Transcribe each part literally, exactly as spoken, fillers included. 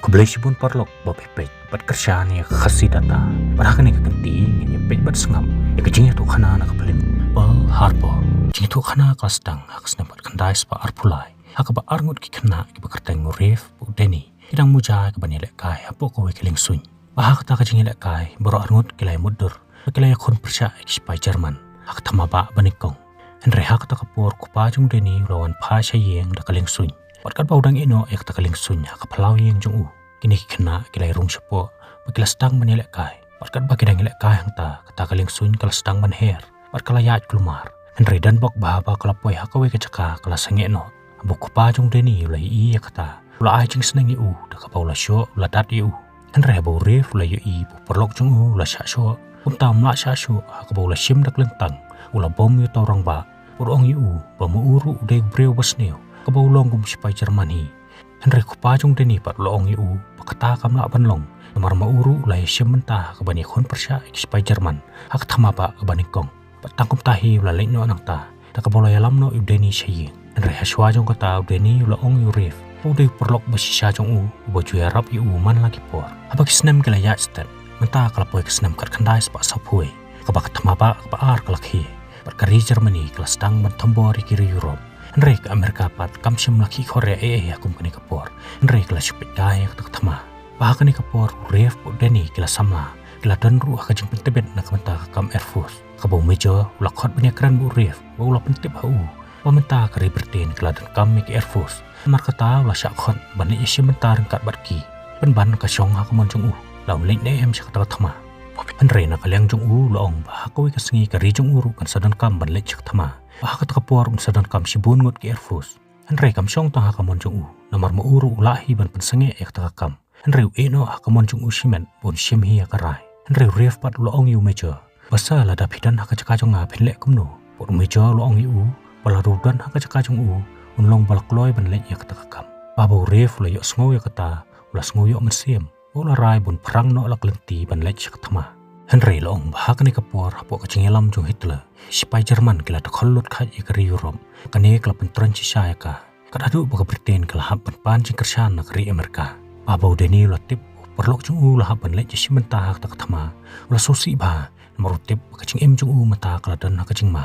Khublei shibun paralok ba phi peit bad kyrshan ïa ka Khasi Data. Bad ha kane ka kynti ngin ïa peit bad sngap ïa ka jingïathuhkhana na ka phlim Pearl Harbor. Jingïathuhkhana ka la sdang ha ka snem khatkhyndai spah arphew lai, ha kaba arngut ki khynnah kiba kyrteng u Rafe bad u Danny ki dang muja ïa kaban ïalehkai hapoh kawei ka liengsuiñ. Bad ha kata ka jingïalehkai baroh arngut ki la ïamutdur bad ki la ïakhun pyrshah ïa ki shipai German ha ka thma bah ba nyngkong. Hynrei ha kata ka por u kpa jong u Danny u la wan phai sha ïing da ka liengsuiñ. Bad katba u dang ïehnoh ïa kata ka liengsuiñ ha ka phyllaw ïing jong u, kine ki khynnah ki la ïarung shapoh bad ki la sdang ban ïalehkai. Bad katba ki dang ïalehkai hangta, kata ka liengsuiñ ka la sdang ban her bad ka la ïaid kulmar. Hynrei don bok ba haba ka la poi ha kawei ka jaka ka la sangeh noh. Haba u kpa jong u Danny u la ïohi ïa kata, u la ai jingsneng ïa u da kaba u la shoh, u la dat ïa u. Hynrei haba u Rafe u la ïohi ba u paralok jong u u la shah shoh, kumta um lah shah shoh, ha kaba u la shim da ka lyntang, u la bom ïa uta u rangbah bad u ong ïa u ba ma u ruh u dei u briew ba sniew, kaba u long kum u shipai German hi. Hynrei u kpa jong u Danny pat u la ong ïa u ba kata kam lah ban long, namar ma u ruh u la ïashim bynta ha kaban ïakhun pyrshah ïa ki shipai German ha ka thma bah kaba nyngkong. Bad tang kumta hi u la leit noh nangta da kaba u la ïalam noh ïa u Danny sha ïing. Hynrei ha shuwa jong kata u Danny u la ong ïa u Rafe ba u dei u paralok ba shisha jong u, uba ju ïarap ïa u man la ki por. Haba ki snem ki la ïaid stet, mynta ka la poi ka snem khatkhyndai spah sawphew wei, kaba ka thma bah kaba ar ka la khie bad ka ri Germany ka la sdang ban thombor ïa ki ri Europe. Hynrei ka Amerika pat kam shym la khih khor ïa ei ei ha kum kane ka por, hynrei ka la shu peit kai ïa kata ka thma. Bad ha kane ka por u Rafe bad u Danny ki la samla, ki la don ruh ha ka jingpyntbit na ka bynta ka kam Air Force. Kaba u Major u la khot ban ïakren bad u Rafe bad u la pyntip ha u ba mynta ka ri Britain ka la donkam ïa ki Air Force. Namar kata u la shah khot ban leit ïashim bynta ryngkat bad ki, pynban ka shong ha ka mon jong u lada un leit ne em sha kata ka thma. Hynrei na ka liang jong u u la ong ba ha kawei ka sngi ka ri jong u ruh kan sa donkam ban leit sha ka thma. Bad ha kata ka por un sa donkam shibun ngut ki Air Force. Hynrei kam shong tang ha ka mon jong u, namar ma u ruh u lah hi ban pynsangeh ïa kata ka kam. Hynrei u ïehnoh ha ka mon jong u shimet ba un shim hi ïa ka rai. Hynrei u Rafe pat u la ong ïa u Major ba sa lada phi don ha ka jaka jong nga phin leh kumno. Bad u Major u la ong ïa u ba lada u don ha ka jaka jong u, un long ba la kloi ban leit ïa kata ka kam. Bad haba u Rafe u la ïohsngew ïa kata, u la sngew ïoh mynsiem bad u la rai ba un phrang noh la ka lynti ban leit sha ka thma. Hynrei la ong ba ha kane ka por hapoh ka jingïalam jong u Hitler, ki shipai German ki la dkhot lut kheit ïa ka ri Europe. Kane ka la pyntroiñ shisha ïa ka. Kat haduh ba ka Britain ka la hap ban pan jingkyrshan na ka ri Amerika. Bad haba u Danny u la tip ba u paralok jong u u la hap ban leit ïashim bynta ha kata ka thma, u la sngewsih bha, namar u tip ba ka jingim jong u mynta ka la don ha ka jingma.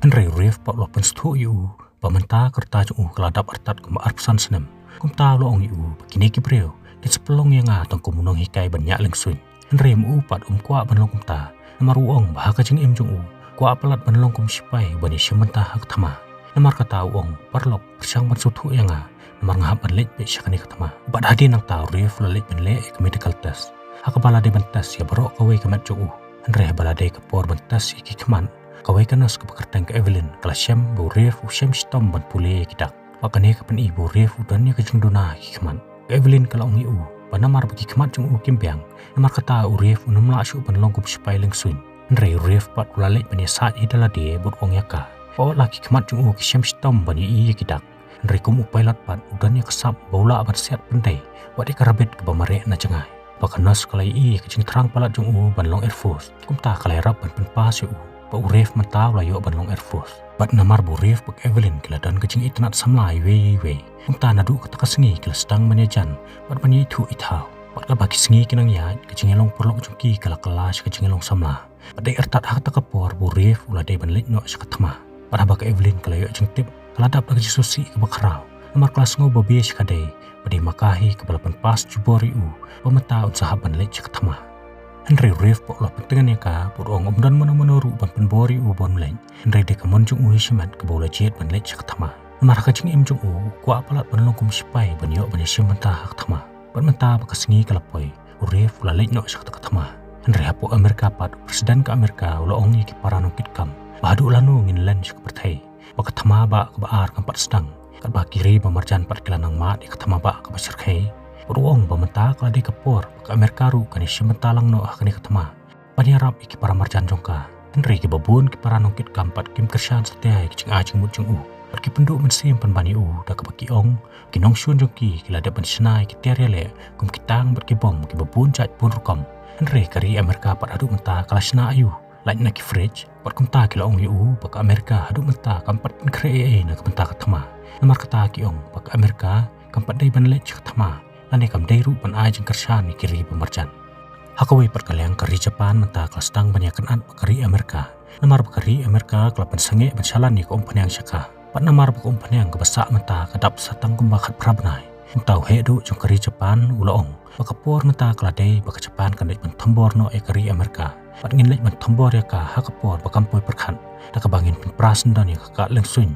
Hynrei u Rafe pat u la pynsngewthuh ïa u ba mynta ka rta jong u ka la dap artat kumba arphew san snem. Kumta u la ong ïa u ba kine ki briew kin sa pynlong ïa nga tang kum u nonghikai ban ñiah liengsuiñ. Hynrei ma u pat um kwah ban long kumta, namar u ong ba ha ka jingim jong u u kwah palat ban long kum u shipai ban ïashim bynta ha ka thma. Namar kata u ong, paralok, pyrshang ban sngewthuh ïa nga, namar nga hap ban leit beit sha kane ka thma. Bad hadien nangta u Rafe u la leit ban leh ïa ka medical test, ha kaba la dei ban test ïa baroh kawei ka met jong u. Hynrei haba la dei ka por ban test ïa ki khmat, kawei ka nurse kaba kyrteng ka Evelyn ka la shem ba u Rafe u shem shitom ban pule ïa ki dak. Bad kane ka pyni ba u Rafe u don ïa ka jingduna ha ki khmat. Ka Evelyn ka la ong ïa u ba namar ba ki khmat jong u kim biang, namar kata u Rafe um lah shuh ban long kum u shipai liengsuiñ. Hynrei u Rafe pat u la leit ban ïasaid hi da lade bad u ong ïa ka ba wat la ki khmat jong u ki shem shitom ban ïohi ïa ki dak, hynrei kum u pilot pat u don ïa ka sap ba u lah ban siat pyndei wat ïa ka rabbit kaba mareh na jngai. Bad ka nurse ka la ïohi ïa ka jingthrang palat jong u ban long Air Force, kumta ka la ïarap ban pynpass ïa u. Bad u Rafe mynta u la ïoh ban long Air Force. Bad namar ba u Rafe bad ka Evelyn ki la don ka jingitynnad samla iwei ïa iwei, kumta naduh kata ka sngi ki la sdang ban ïajan bad ban ïaithuh ithaw. Bad katba ki sngi ki nang ïaid, ka jingïalong paralok jong ki ka la kylla sha ka jingïalong samla. Bad dei artat ha kata ka por ba u Rafe u la dei ban leit noh sha ka thma. Bad haba ka Evelyn ka la ïoh jingtip, ka la dap da ka jingsngewsih kaba khraw, namar ka la sngew ba bieit sha ka dei ba dei ma ka hi kaba la pynpass jubor ïa u ba mynta un sa hap ban leit sha ka thma. Hynrei u Rafe pat u la pyntngen ïa ka bad u ong um don mano mano ruh ban pynbor ïa u ban leit, hynrei dei ka mon jong u hi shimet kaba u la jied ban leit sha ka thma. Namar ha ka jingim jong u u kwah palat ban long kum u shipai ban ïoh ban ïashim bynta ha ka thma. Bad mynta ba ka sngi ka la poi, u Rafe u la leit noh sha kata ka thma. Hynrei hapoh Amerika pat, u President ka Amerika u la ong ïa ki para nongkitkam ba haduh lano ngin len sha ka pyrthei ba ka thma bah kaba ar kam pat sdang, katba ki ri ba marjan pat ki la nang mad ïa ka thma bah kaba shyrkhei. Bad u ong ba mynta ka la dei ka por ba ka Amerika ruh kan ïashim bynta lang noh ha kane ka thma ban ïarap ïa ki para marjan jong ka. Hynrei kiba bun ki para nongkitkam pat kim kyrshan satia ïa ki jingai jingmut jong u. Bad ki pynduh mynsiem pynban ïa u da kaba ki ong, ki nongshun jong ki ki la dep ban shna ïa ki tiar ïaleh kum ki tank bad ki bom kiba bun jait bun rukom. Hynrei ka ri Amerika pat haduh mynta ka la shna aïu? Lait na ki fridge. Bad kumta ki la ong ïa u ba ka Amerika haduh mynta kam pat pynkhreh ei ei na ka bynta ka thma. Namar kata ki ong ba ka Amerika kam pat dei ban leit sha ka thma, lane kam dei ruh ban ai jingkyrshan ïa ki ri ba marjan. Ha kawei pat ka liang ka ri Japan mynta ka la sdang ban ïakynad bad ka ri Amerika. Namar ba ka ri Amerika ka la pynsangeh ban shalan ïa ka umphniang sha ka. Bad namar ba ka umphniang kaba sah mynta ka dap sa tang kumba khatphra bnai, mynta u heh duh jong ka ri Japan u la ong ba ka por mynta ka la dei ba ka Japan kan leit ban thombor noh ïa ka ri Amerika. Bad ngin leit ban thombor ïa ka ha ka por ba kam poi pyrkhat, da kaba ngin pynpra syndon ïa ka kad liengsuiñ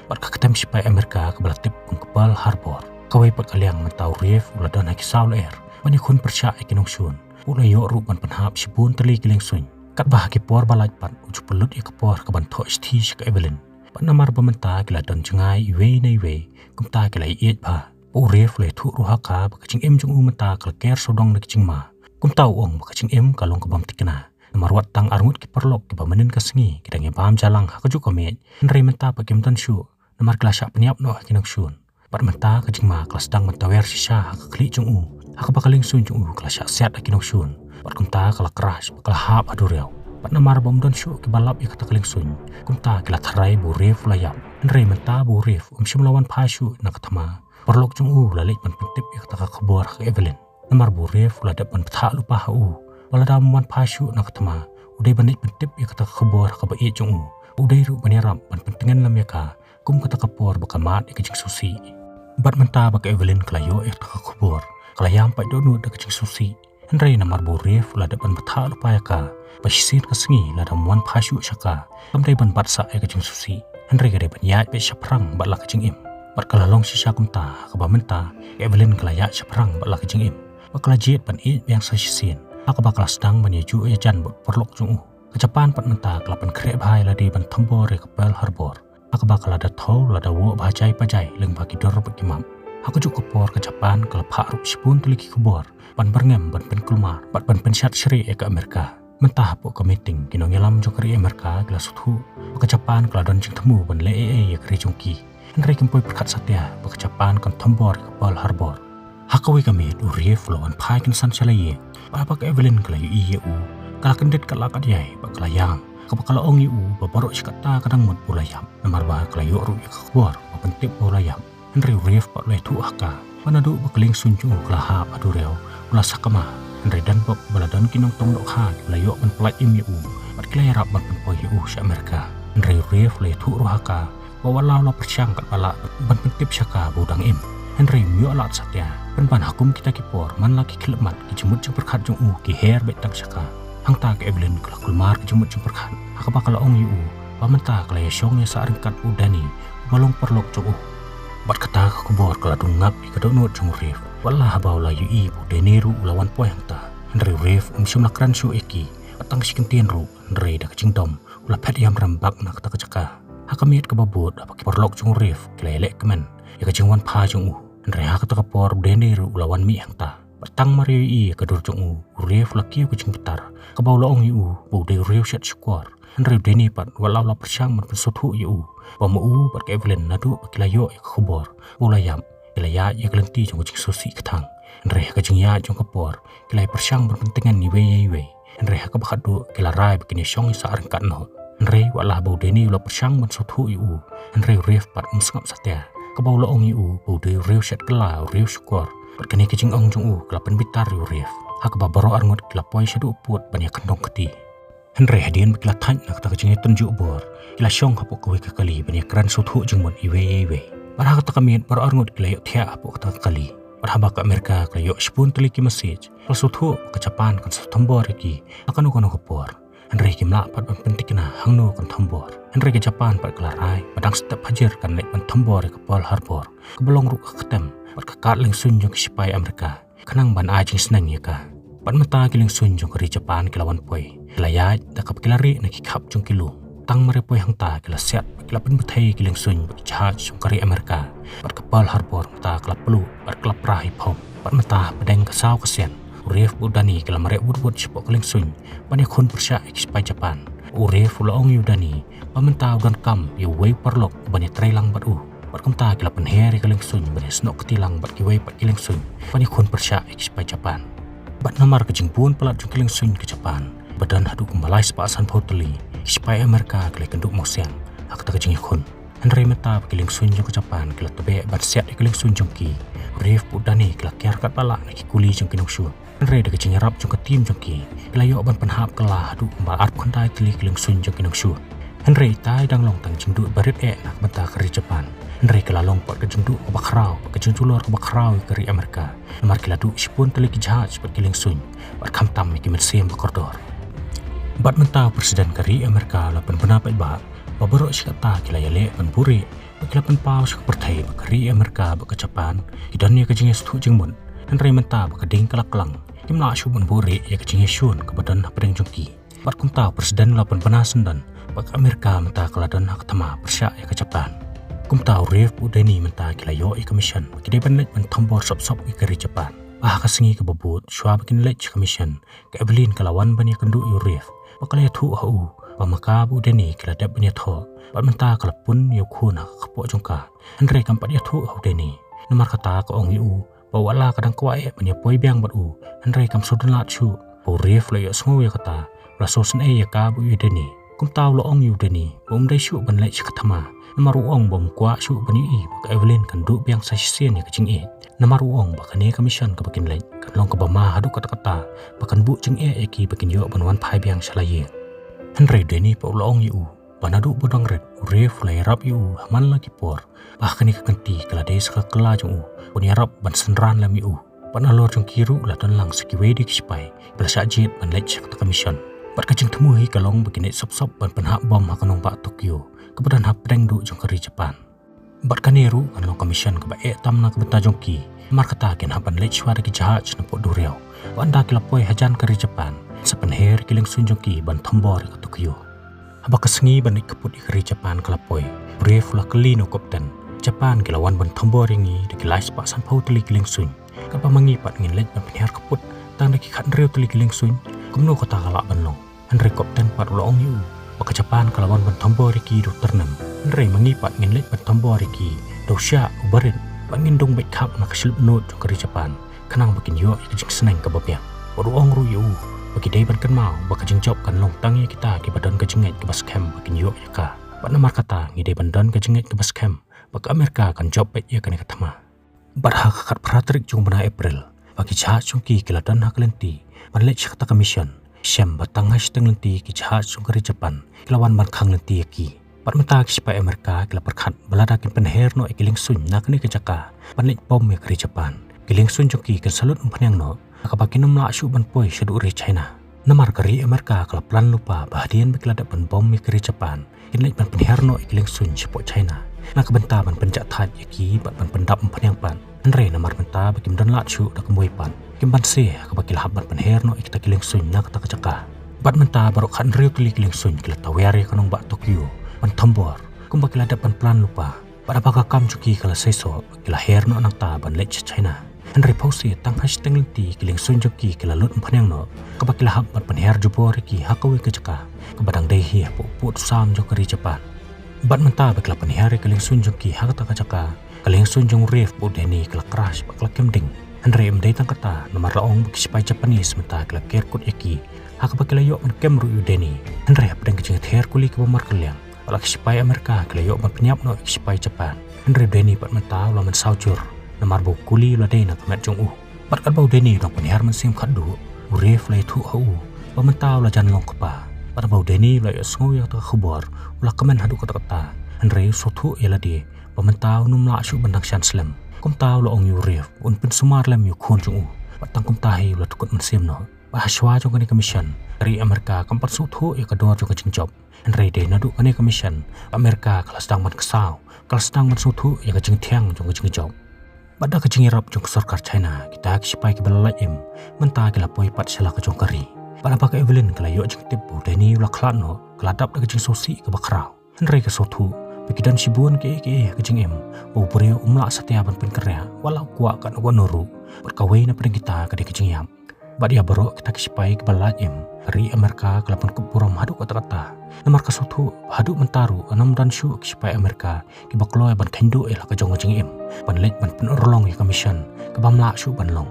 bad ka ktem shipai Amerika kaba la tip kum ka Pearl Harbor. Kawei pat ka liang mynta u Reef u la don ha ki saw lyer ban ïakhun pyrshah ïa ki nongshun. U la ïoh ruh ban pynhap shibun tylli ki liengsuiñ. Katba ha ki por ba lait pat u ju pynlut ïa ka por ka ban thoh shithi sha ka Evelyn. Bad namar ba mynta ki la don jngai iwei na iwei, kumta ki la ïeit bha. U Reef u la ïathuh ruh ha ka ba ka jingim jong u mynta ka la ker sawdong na ka jingma. Kumta u ong ba ka jingim ka long ka bym thikna. Namar wat tang arngut ki paralok kiba mynnin ka sngi ki dang ïa bam jalang ha kajuh ka miej, hynrei mynta pat kim don shuh, namar ki la shah pynïap noh ha ki nongshun. Bad mynta ka jingma ka la sdang ban tawer shisha ha ka khlieh jong u, ha kaba ka liengsuiñ jong u ka la shah siat ha ki nongshun. Bad kumta ka la crash bad ka la hap ha duriaw. Bad namar ba ym don shuh kiba lap ïa kata ka liengsuiñ, kumta ki la tharai ba u Reef u la ïap. Hynrei mynta ba u Reef um shym la wan phai shuh na ka thma, paralok jong u u la leit ban pyntip ïa kata ka khubor ha ka Evelyn. Namar ba u Reef u la dep ban bthah lypa ha u ba lada um wan phai shuh na ka thma, u dei ban leit pyntip ïa kata ka khubor ha kaba ïeit jong u. U dei ruh ban ïarap ban pyntngen lem ïa ka kum kata ka por ba ka mad ïa ka jingsngewsih. Bad mynta ba ka Evelyn ka la ïoh ïa kata ka khubor, ka la ïam pat dohnud da ka jingsngewsih. Hynrei namar ba u Reef u la dep ban bthah lypa ïa ka ba shisien ka sngi lada um wan phai shuh sha ka, kam dei ban bat sah ïa ka jingsngewsih, hynrei ka dei ban ïaid beit shaphrang bad la ka jingim. Bad ka la long shisha kumta, ha kaba mynta ka Evelyn ka la ïaid shaphrang bad la ka jingim. Bad ka la jied ban ïeit biang sa shisien, ha kaba ka la sdang ban ïajuh ïajan bad u paralok jong u. Ka Japan pat mynta ka la pynkhreh bha ïa lade ban thombor ïa ka Pearl Harbor, ha kaba ka la da thew la da woh bha jai pa jai lyngba ki dur bad ki map. Ha kajuh ka por ka Japan ka la phah ruh shibun tylli ki khubor ban byrngem, ban pynkulmar bad ban pynshad shrieh ïa ka Amerika. Mynta hapoh ka meeting, ki nongïalam jong ka ri Amerika ki la sngewthuh ba ka Japan ka la don jingthmu ban leh ei ei ïa ka ri jong ki. Hynrei kim poi pyrkhat satia ba ka Japan kan thombor ïa ka Pearl Harbor. Ha kawei ka miet u Reef u la wan phai kynsan sha la ïing. Bad haba ka Evelyn ka la ïohi ïa u, ka la kyndit katba la kat ïai bad ka la ïam. Kaba ka la ong ïa u ba baroh shi katta ka dang mut ba u la ïap, namar ba ka la ïoh ruh ïa ka khubor ba pyntip ba u la ïap. Hynrei u Reef pat u la ïathuh ha ka ba naduh ba ka liengsuiñ jong u ka la hap ha duriaw, u la sakma. Hynrei don bok ba la don ki nongtong dohkha kiba la ïoh ban pyllait im ïa u bad ki la ïarap ban pynpoi ïa u sha Amerika. Hynrei u Reef u la ïathuh ruh ha ka ba wat la u la pyrshang katba lah ban pyntip sha ka ba u dang im, hynrei um ïoh lad satia, pynban ha kum kita ki por man la ki khyllipmat ki jingmut jingpyrkhat jong u ki her beit tang sha ka. Hangta ka Evelyn ka la kulmar ka jingmut jingpyrkhat, ha kaba ka la ong ïa u ba mynta ka la ïashong ïasah ryngkat u Danny, uba long paralok jong u. Bad kata ka khubor ka la dung ngap ïa ka dohnud jong u Reef. Wat la haba u la ïohi ba u Danny ruh u la wan poi hangta, hynrei u Reef um shym la kren shuh ïa ki. Bad tang shi kyntien ruh, hynrei da ka jingdom u la phet ïam rem bak na kata ka jaka. Ha ka miet kaba bud, haba ki paralok jong u Reef ki la ïaleh kmen ïa ka jingwan phai jong u, hynrei ha kata ka por u Danny ruh u la wan mih hangta. Bad tang mar ïohi ïa ka dur jong u, u Reef u la kiew ka jingbitar, kaba u la ong ïa u ba u dei u riewshet shukor. Hynrei u Danny pat wat la u la pyrshang ban pynsngewthuh ïa u ba ma u bad ka Evelyn naduh ba ki la ïoh ïa ka khubor ba u la ïap, ki la ïaid ïa ka lynti jong ka jingsngewsih kthang. Hynrei ha ka jingïaid jong ka por ki la ïa pyrshang ban pyntngen iwei ïa iwei. Hynrei ha kaba khatduh ki la rai ba kin ïashong ïasah ryngkat noh. Hynrei wat la ba u Danny u la pyrshang ban sngewthuh ïa u, hynrei u Reef pat um sngap satia, kaba u la ong ïa u ba u dei u riewshet kylla, u riewshukor. Bad kane ka jingong jong u ka la pynbitar ïa u Reef, ha kaba baroh arngut ki la poi shaduh pud ban ïakhyndong kti. Hynrei hadien ba ki la thait na kata ka jingïatynjuh bor, ki la shong hapoh kawei ka kali ban ïakren sngewthuh jingmut iwei ïa iwei. Bad ha kata ka miet baroh arngut ki la ïohthiah hapoh kata ka kali. Bad haba ka Amerika ka la ïoh shibun tylli ki message, ka la sngewthuh ba ka Japan kan sa thombor ïa ki ha kano kano ka por. Hynrei kim lah pat ban pynthikna hangno kan thombor. Hynrei ka Japan pat ka la rai ba dang step hajir kan leit ban thombor ïa ka Pearl Harbor, kaba long ruh ka ktem bad ka kad liengsuiñ jong ki shipai Amerika, khnang ban ai jingsneng ïa ka. Bad mynta ki liengsuiñ jong ka ri Japan ki la wan poi, ki la ïaid da kaba ki la rieh na ki khap jong ki lum. Tang mar ïa poi hangta ki la siat bad ki la pynbthei ïa ki liengsuiñ bad ki jahaj jong ka ri Amerika. Bad ka Pearl Harbor mynta ka la pluh bad ka la pra hi phom. Bad mynta hapdeng ka saw ka sian, u Reef bad u Danny ki la mareh wut wut shapoh ka liengsuiñ ban ïakhun pyrshah ïa ki shipai Japan. U Reef u la ong ïa u Danny ba mynta u donkam ïa uwei u paralok ban ïatrei lang bad u. Bad kumta ki la pynher ïa ka liengsuiñ ban ïasnoh kti lang bad kiwei pat ki liengsuiñ ban ïakhun pyrshah ïa ki shipai Japan. Bad namar ka jingbun palat jong ki liengsuiñ ka Japan ba don haduh kumba lai spah sanphew tylli, ki shipai Amerika ki la ïakynduh mawsiang ha kata ka jingïakhun. Hynrei mynta ba ki liengsuiñ jong ka Japan ki la tbeh ban siat ïa ki liengsuiñ jong ki, u Reeve bad u Danny ki la ker katba lah na ki kuli jong ki nongshun. Hynrei da ka jingïarap jong ka team jong ki, ki la ïoh ban pynhap kylla haduh kumba arphew khyndai tylli ki liengsuiñ jong ki nongshun. Hynrei ita i dang long tang jingduh barit eh na ka bynta ka ri Japan. Hynrei ka la long pat ka jingduh kaba khraw, ka jingjulor kaba khraw ïa ka ri Amerika. Namar ki la duh shibun tylli ki jahaj bad ki liengsuiñ, bad khamtam ïa ki mynsiem ba kordor. Bad mynta u President ka ri Amerika u la pynbna paidbah ba baroh shi katta ki la ïaleh ban buhrieh, bad ki la pynpaw sha ka pyrthei ba ka ri Amerika bad ka Japan ki don ïa ka jingïasngewthuh jingmut. Hynrei mynta ba ka ding ka la klang, kim lah shuh ban buhrieh ïa ka jingïashun kaba don hapdeng jong ki. Bad kumta u President u la pynbna syndon ba ka Amerika mynta ka la don ha ka thma pyrshah ïa ka Japan. Kumta u Reeve bad u Danny mynta ki la ïoh ïa ka mission ba ki dei ban leit ban thombor sop-sop ïa ka ri Japan. Bad ha ka sngi kaba bud shuwa ba kin leit sha ka mission, ka Evelyn ka la wan ban ïakynduh ïa u Reeve, bad ka la ïathuh ha u ba ma ka bad u Danny ki la dep ban ïathoh, bad mynta ka la pun ïa u khun ha ka kpoh jong ka. Hynrei kam pat ïathuh ha u Danny. Namar kata ka ong ïa u ba wat la ka dang kwah eh ban ïapoi biang bad u, hynrei kam sngewdon lad shuh. Ba u Reeve u la ïohsngew ïa kata, u la sngewsynei ïa ka bad ïa u Danny. Kumta u la ong ïa u Danny ba um dei shuh ban leit sha ka thma, namar u ong ba um kwah shuh ban ïohi ba ka Evelyn kan duh biang sa shisien ïa ka jingïeit. Namar u ong ba kane ka mission kaba kin leit kan long kaba ma haduh katta katta, ba kan buh jingeh ïa ki ba kin ïoh ban wan phai biang sha la ïing. Hynrei u Danny pat u la ong ïa u ba naduh ba u dang rit, u Reeve u la ïarap ïa u ha man la ki por ba ha kane ka kynti ka la dei sa ka kylla jong u ban ïarap ban synran lem ïa u. Bad nalor jong ki ruh la don lang sa kiwei de ki sipai ba la shah jied ban leit sha kata ka mission. Bad ka jingthmu hi ka long ba kin leit sop-sop ban pynhap bom ha ka nongbah Tokyo, kaba don hapdeng duh jong ka ri Japan. Bad kane ruh kan long ka mission kaba eh tam na ka bynta jong ki, namar kata kin hap ban leit shuwa da ki jahaj na pud duriaw. Bad ynda ki la poi hajan ka ri Japan, sa pynher ki liengsuiñ jong ki ban thombor ïa ka Tokyo. Haba ka sngi ban leit kput ïa ka ri Japan ka la poi, u Reeve u la kylli na u kapten: Japan ki la wan ban thombor ïa ngi da ki lai spah sanphew tylli ki liengsuiñ, katba ma ngi pat ngin leit ban pynher kput tang da ki khathynriew tylli ki liengsuiñ, kumno kata ka lah ban long? Hynrei u kapten pat u la ong ïa u ba ka Japan ka la wan ban thombor ïa ki da u tyrnem, hynrei ma ngi pat ngin leit ban thombor ïa ki da u shiah, u barit, bad ngin dung beit khap na ka shlip nud jong ka ri Japan, khnang ba kin ïoh ïa ka jingsneng kaba biang. Bad u ong ruh ïa u ba ki dei ban kynmaw ba ka jingjop kan long tang ïa kita kiba don ka jingngeit kaba skhem ba kin ïoh ïa ka. Bad namar kata ngi dei ban don ka jingngeit kaba skhem ba ka Amerika kan jop beit ïa kane ka thma. Bad ha ka khatphra tarik jong u bnai April, ba ki jahaj jong ki ki la don ha ka lynti ban leit sha kata ka mission. Shem ba tang ha shiteng lynti ki jahaj jong ka ri Japan ki la wan ban khang lynti ïa ki. Bad mynta ki sipai Amerika ki la pyrkhat ba lada kin pynher noh ïa ki liengsuiñ na kane ka jaka ban leit bom ïa ka ri Japan, ki liengsuiñ jong ki kin sa lut umphniang noh, ha kaba kin ym lah shuh ban poi shaduh ri China. Namar ka ri Amerika ka la plan lypa ba hadien ba ki la dep ban bom ïa ka ri Japan, kin leit ban pynher noh ïa ki liengsuiñ shapoh China na ka bynta ban pynjahthait ïa ki bad ban pyndap umphniang pat. Hynrei namar mynta ba kim don lad shuh da kumwei pat, kim banse ha kaba ki la hap ban pynher noh ïa kita ki liengsuiñ na kata ka jaka. Bad mynta baroh khathynriew tylli ki liengsuiñ ki la tawiar ïa ka nongbah Tokyo ban thombor kumba ki la dep ban plan lypa. Bad haba ka kam jong ki ka la seisoh, ki la her noh nangta ban leit sha China. Hynrei phewse tang ha shiteng lynti ki liengsuiñ jong ki ki la lut umphniang noh, kaba ki la hap ban pynher jubor ïa ki ha kawei ka jaka kaba dang dei hi hapoh pud u sam jong ka ri Japan. Bad mynta ba ki la pynher ïa ka liengsuiñ jong ki ha kata ka jaka, ka liengsuiñ jong u Reeve bad u Danny ka la crash bad ka la kem ding. Hynrei ym dei tang kata, namar la ong ba ki sipai Japanese mynta ki la ker kut ïa ki, ha kaba ki la ïoh ban kem ruh ïa u Danny. Hynrei hapdeng ka jingther kuli kaba markylliang, bad la ki sipai Amerika ki la ïoh ban pynïap noh ïa ki sipai Japan. Hynrei u Danny pat mynta u la mynsaw jur, namar ba u kuli u la dei na ka met jong u. Bad katba u Danny u dang pynhiar mynsiem khatduh, u Reeve u la ïathuh ha u ba mynta u la jan long kpa. Bad haba u Danny u la ïohsngew ïa kata ka khubor, u la kmen haduh katta katta. Hynrei u sngewthuh ïa lade ba mynta un ym lah shuh ban dang shan slem. Kumta u la ong ïa u Reeve un pynsumar lem ïa u khun jong u. Bad tang kumta hi u la dkut mynsiem noh. Bad ha shuwa jong kane ka mission, ka ri Amerika kam pat sngewthuh ïa ka dor jong ka jingjop. Hynrei dei naduh kane ka mission, ka Amerika ka la sdang ban ksaw, ka la sdang ban sngewthuh ïa ka jingthiang jong ka jingjop. Bad da ka jingïarap jong ka sorkar China, kita ki sipai kiba la lait im mynta ki la poi pat sha la ka jong ka ri. Bad haba ka Evelyn ka la ïoh jingtip ba u Danny u la khlad noh, ka la dap da ka jingsngewsih kaba khraw. Hynrei ka sngewthuh ba ki don shibun kiei kiei ha ka jingim ba u briew um lah satia ban pynkynriah, wat la u kwah katno katno ruh. Bad kawei na pdeng kita ka dei ka jingïap. Bad ïa baroh kita ki sipai kiba la lait im, ka ri Amerika ka la pynkup burom haduh katta katta. Namar ka sngewthuh ba haduh mynta ruh ym don shuh ki sipai Amerika kiba kloi ban kheiñ duh ïa la ka jong ka jingim ban leit ban pynurlong ïa ka mission kabym lah shuh ban long.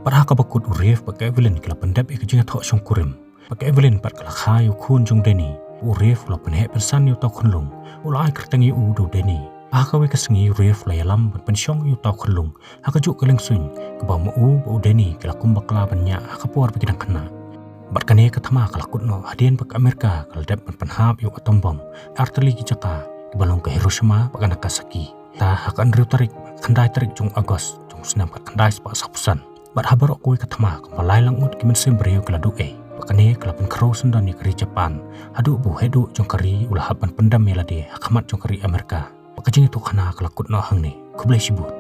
Bad ha kaba kut u Reeve bad ka Evelyn ki la pyndep ïa ka jingïathoh shongkurim. Bad ka Evelyn pat ka la kha ïa u khun jong u Danny. ba u Rafe u la pynheh pynsan ïa uta u khunlung, u la ai kyrteng ïa u da u Danny. Ha kawei ka sngi u Rafe u la ïalam ban pynshong ïa uta u khunlung ha kajuh ka liengsuiñ kaba ma u bad u Danny ki la kum bakla ban ñiah ha ka por ba ki dang khynnah. Bad kane ka thma ka la kut noh hadien ba ka Amerika ka la dep ban pynhap ïa u atom bomb ha artylli ki jaka, kiba long ka Hiroshima bad ka Nagasaki. Te ha ka hynriew tarik bad khyndai tarik jong u August jong u snem khatkhyndai spah sawphew san, bad ha baroh kawei ka thma kumba lai lang ngut ki mynsiem briew ki la duh ei. Bad kane ka la pynkhraw syndon ïa ka ri Japan haduh ba u heh duh jong ka ri u la hap ban pyndem ïa lade ha khmat jong ka ri Amerika. Bad ka jingïathuhkhana ka la kut noh hangne. Khublei shibun.